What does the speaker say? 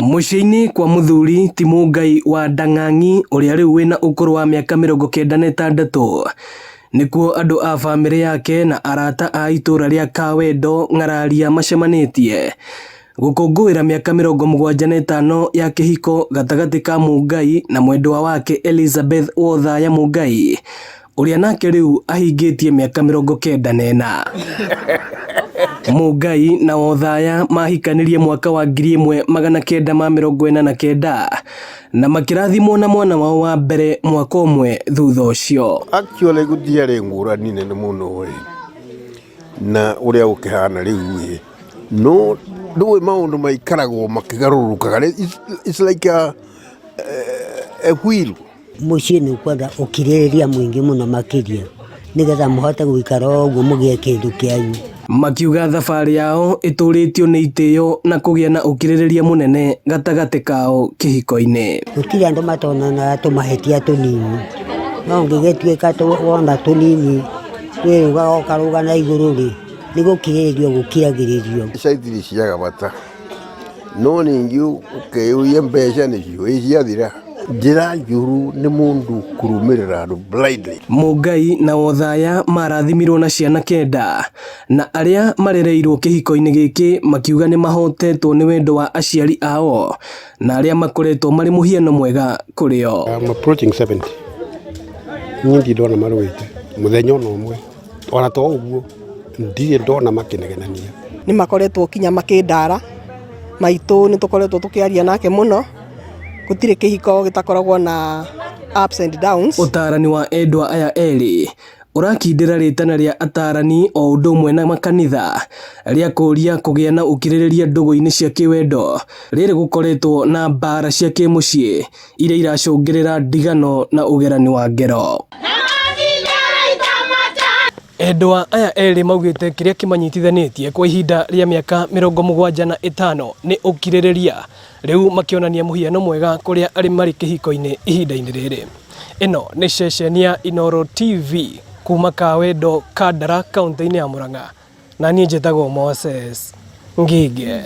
Mũciĩ-inĩ kwa mũthuri ti Mũngai wa Ndang'ang'i ũrĩa rĩu wĩna ũkũrũ wa mĩaka 96 nĩkuo andũ a bamĩrĩ yake na arata a itũra rĩa Kawendo Ng'araria macemanĩtie gũkũngũĩra mĩaka 75 ya kĩhiko gatagatĩ ka Mũngai na mwendwa wake Elizabeth Wothaya Mũngai ũrĩa nake rĩu ahingĩtie mĩaka 94. Mũngai na Wothaya mahikanĩrie mwaka wa 1949 na makĩrathimwo na mwana wao wa mbere mwaka ũmwe thutha ũcio. Actually gũtiarĩ ngũrani nene mũno ĩ na ũrĩa gũkĩhana rĩu ĩ, no ndũĩ maũndũ maikaragwo makĩgarũrũkaga, it's like a wheel. Mũciĩ nĩ ũkwenda ũkirĩrĩria mũingĩ mũno makĩria nĩgetha mũhote gũikara o ũguo mũgĩe kĩndũ kĩanyu. Makiuga thabarĩ yao ĩtũrĩtio nĩ itĩo na kũgĩa na ũkirĩrĩria mũnene gatagatĩ kao kĩhiko-inĩ. Gũtirĩ andũ matonanaga tũmahĩtia tũnini, no ũngĩgĩtuĩka wona tũnini wĩrũgaga ũkarũga na igũrũ rĩ, nĩ gũkirĩrĩrio gũkiragĩrĩrio. Mbeca itirĩ ciaga bata, no ningĩ ũkeyũria mbeca nĩcio ĩ ciathira. Njĩra njũru nĩ mũndũ kũrũmĩrĩra andũ blindly. Mũngai na Wothaya marathimirwo na ciana 9 na arĩa marereirwo kĩhiko-inĩ gĩkĩ makiuga nĩ mahotetwo nĩ wendo wa aciari ao na arĩa makoretwo marĩ mũhiano mwega kũrĩ o. I'm approaching 70. Niĩ ndirĩ ndona marũĩte mũthenya ona ũmwe, ona to ũguo ndirĩ ndona makĩnegenania. Nĩ makoretwo kinya makĩndara, maitũ nĩ tũkoretwo tũkĩaria nake mũno, gũtirĩ kĩhiko gĩtakoragwo na ups and downs. Ũtaarani wa endwa aya erĩ ũrakindĩra rĩtana rĩa atarani o ũndũ ũmwe na makanitha rĩa kũũria kũgĩa na ũkirĩrĩria ndũgũ-inĩ cia kĩwendo rĩrĩ gũkoretwo na mbara cia kĩmũciĩ iria iracũngĩrĩra ndigano na ũgerani wa ngero. Endwa aya erĩ maugĩte kĩrĩa kĩmanyitithanĩtie kwa ihinda rĩa mĩaka 75 nĩ ũkirĩrĩria, rĩu makĩonania mũhiano mwega kũrĩa arĩ marĩ kĩhiko-inĩ ihinda-inĩ rĩrĩ. Ĩno nĩ ceceni ya Inooro TV kuma Kawendo, Kandara, kaũntĩ-inĩ ya Murang'a, na niĩ njĩtagwo Moses Ngige.